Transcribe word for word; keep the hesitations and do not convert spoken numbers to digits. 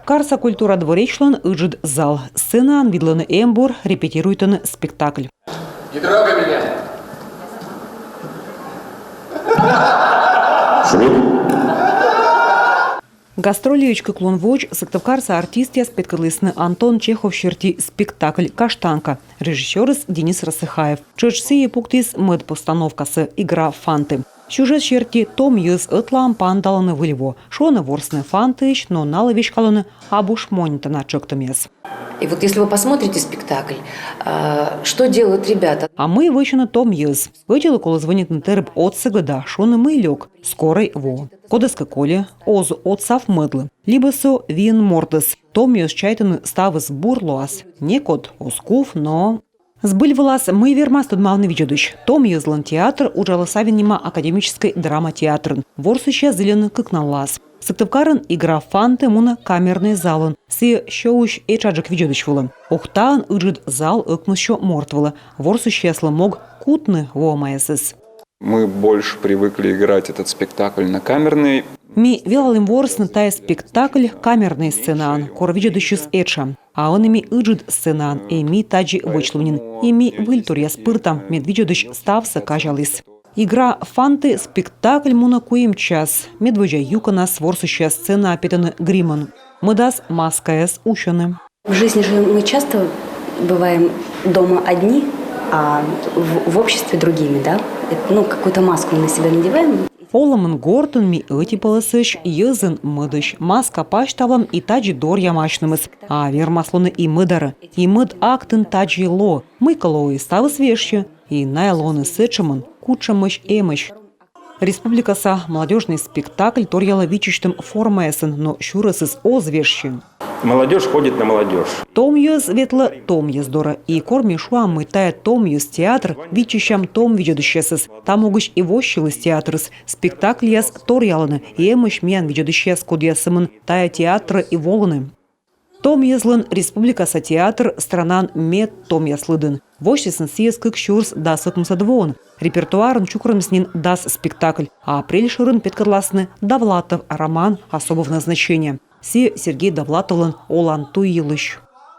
Карса культура дворечлӧн ыджыд зал. Сценаын видлӧны эмбур, репетируйтӧны спектакль. Не трогай меня! Шут! Гастрольысь кык лун водз Сыктывкарса артистъяс петкӧдлісны Антон Чехов серти спектакль «Каштанка». Режиссёрыс Денис Рассыхаев. Тшӧтш сійӧ пуктіс мӧд постановкасӧ «Игра в фанты». Сюжет серти том йӧз ӧтлаын паныдалӧны Выль во. Шуӧны ворсны фантыысь, но налы веськалӧны абу шмонитана тшӧктӧмъяс. И вот если вы посмотрите спектакль, а, что делают ребята? А мый вӧчӧны том йӧз? Ӧтилы колӧ звӧнитны тэрыб отсӧгӧ да шуны, мый лёк, скорӧй воӧ. Кодӧскӧ кольӧ, оз отсав мӧдлы. Либӧ со виын мортыс. Том йӧз чайтӧны, ставыс бур лоас. Некод оз кув, но збыль вылас мый вермас тӧдмавны видзӧдысь? Том йӧзлӧн театр уджалӧ Савин нима академическӧй драма театрын. Ворсысьяс зільӧны кыкнанлаас. Сыктывкарын «Игра в фанты» мунӧ камернӧй залын. Сійӧ сёысь этшаджык видзӧдысь вылӧ. Ухтаын ыджыд зал ӧкмыссё морт вылӧ. Ворсысьяслы мог кутны воӧмаясӧс. Мы больше привыкли играть этот спектакль на камерной. Ми велалім ворсны тайӧ спектакль камернӧй сценаын, кор видзӧдысьыс этша. А ӧні ми ыджыд сценаын, и ми тадзи вӧчлім нин, и ми выльторъяс пыртам, мед видзӧдысь ставсӧ казяліс. «Игра в фанты» спектакль мунӧ куим час. Медводдза юкӧнас ворсысьяс сценаӧ петӧны гримӧн. Мӧдас маскаяс усьӧны. В жизни же мы часто бываем дома одни, а в, в обществе другими, да? Это, ну, какую-то маску мы на себя надеваем. Олӧмын гортын ми ӧти пӧлӧсӧсь, йӧзын мӧдӧсь. Маска пасьтавлам и тадзи доръям асьнымӧс. А вермас лоны и мӧдарӧ. И мӧд актын тадзи лоӧ. Мыйкӧ лоӧ и ставыс вежсьӧ. И найӧ лоӧны сэтшӧмӧн, кутшӧмӧсь эмӧсь. Республикаса молодёжнӧй спектакль торъялӧ виччысьтӧм формаясӧн, но сюрӧсыс оз вежсьы. Молодёжь ходит на молодёжь. Том йӧз ветлӧ том йӧз дорӧ. И кор ми шуам, мый тайӧ том йӧз театр, виччысям том видзӧдысьясӧс. Та могысь и воссьыліс театрыс. Спектакльяс торъялӧны, и эмӧсь миян видзӧдысьяс, кодъяс сӧмын тайӧ театрӧ и волӧны. Том йӧзлӧн республикаса театр странаын медтомъяс лыдын. Восьтісны сійӧс кык сюрс дас ӧкмысӧд воын. Репертуарын чукӧрмис нин дас спектакль. А апрель шӧрын петкӧдласны «Довлатов. Роман особого назначения». Сійӧ Сергей Довлатовлӧн олан туй йылысь.